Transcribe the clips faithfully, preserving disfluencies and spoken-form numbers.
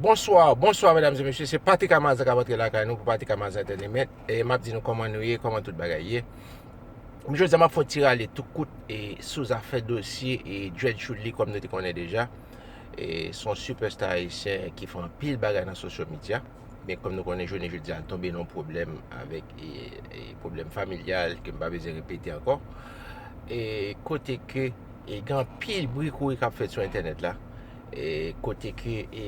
Bonswa, bonswa medam e mesye, se Patrick Amazan k ap antre lakay nou pou Patrick Amazan Entertainment. E m ap di nou kòman nou ye, kòman tout bagay ye. Jodi a m ap fè yon ti rale tou kout e sou zafè dosye e Dread Shoudly, kòm nou te konnen deja. E se yon sipèsta ayisyen ki fè anpil bagay nan social media. Men kòm nou konnen jounen jodi a l tonbe nan yon pwoblèm avèk e, e pwoblèm familyal ke m pa bezwen repete ankò. E kote ke e gen anpil bri kouri k ap fèt sou entènèt la. E kote ke e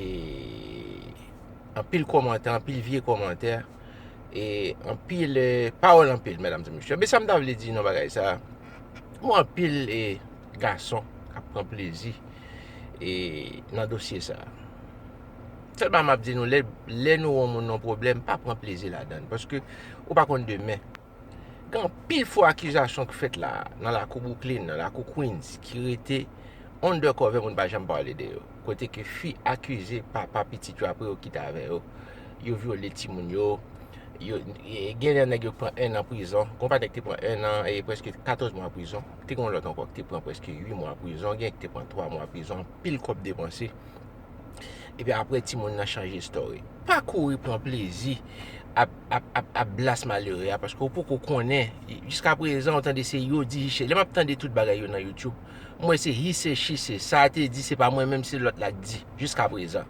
anpil kòmantè, anpil vye kòmantè, e anpil e, pawòl anpil, medam e mesye. Men sa m ta vle di nan bagay sa, m wè anpil e gason k ap pran plezi e nan dosye sa. Sèlman m ap di nou, lè, lè nou wè yon moun nan pwoblèm, pa pran plezi ladan l, paske ou pa konn demen. Gen anpil fo akizasyon ki fèt la, nan lakou Brooklyn, nan lakou Queens, ki rete undercover, moun pa janm pale de yo. Kote ke fi akize papa pitit yo apre yo kite avè yo. Yo vyole timoun yo. Yo, e, gen de nèg yo pran en an prizon. Gon pa nèg te pran en an e prèske katòz mwa prizon. Te gen yon lòt ankò ki te pran prèske uit mwa prizon. Gen ki te pran twa mwa prizon. Anpil kòb depanse. Epi apre timoun nan chanje story. Pa kouri pran plezi ap, ap, ap, ap blas malere a, paske ou poko konnen. Jiska prezan, ou tande se yo di, lè m ap tande tout bagay yo nan YouTube, m wè se he say, she say. Sa a te di, se pa mwen menm, se lòt la k di. Jiska prezan.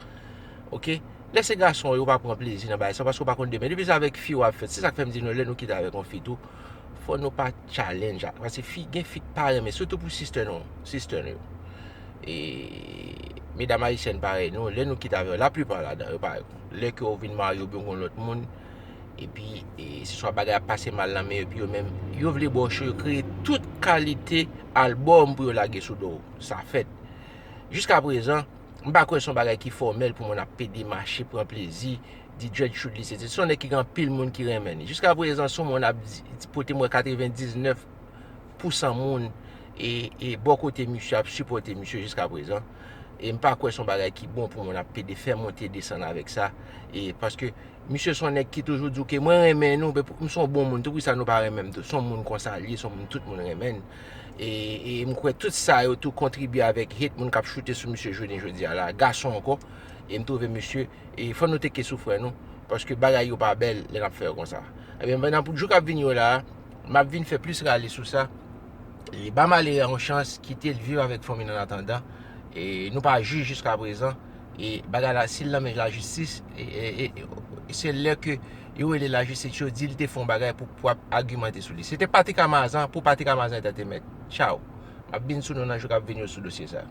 Oke? Lè se gason, yo pa pran plezi nan bagay sa, paske ou pa konn demen. Depi se avèk fi w ap fèt, se sa k fè m di nou, lè nou kite avèk yon fi tou, fò nou pa challenge. Paske fi, gen fi k pa renmen, sitou pou sister nou, sister nou yo. E medam ayisyèn parèy nou, lè nou kite avè yo, laplipa ladan yo parèy. Lè ke yo vin marye oubyen gon lòt moun, epi e, se swa bagay ap pase mal nan men yo, epi yo menm, yo vle bò cho, yo kreye tout kalite albòm pou yo lage sou do w. Sa fèt. Jiska prezan, m pa kwè se yon bagay ki fòmèl pou moun ap pede mache pran plezi, di Dread Shoudly se, se yon nèg ki gen anpil moun ki renmen li. Jiska prezan, se yon moun ap di, pote m wè katrevendiznèf pousan moun e, e bò kote misye ap sipòte misye jiska prezan. E m pa kwè se yon bagay ki bon pou moun ap pede fè monte desann avèk sa. E paske misye se yon nèg ki toujou di w ke mwen renmen nou, men m se yon bon moun tou, poukisa nou pa renmen m tou? Se yon moun konsa l ye, se yon moun tout moun renmen l. E, e m kwè tout sa yo tou kontribye avèk hate moun k ap choute sou misye jounen jodi a la, gason ankò. E m twouve misye, e fò nou teke sou frè nou, paske bagay yo pa bèl lè n ap fè yo konsa. Ebyen, pandan pou jou k ap vini yo la, m ap vin fè plis rale sou sa. E ba malere a yon chans, kite l viv avèk fanmi l annatandan. E nou pa jij jiska prezan. E bagay la, si l nan men lajistis, e, e, e, e, se lè ke yo rele lajistis, yo di l te fè yon bagay pou, pou ap agimante sou li. Se te Patrick Amazan pou Patrick Amazan Entertainment. Tchaw. M ap vin sou nou nan jou k ap vini yo sou dosye sa.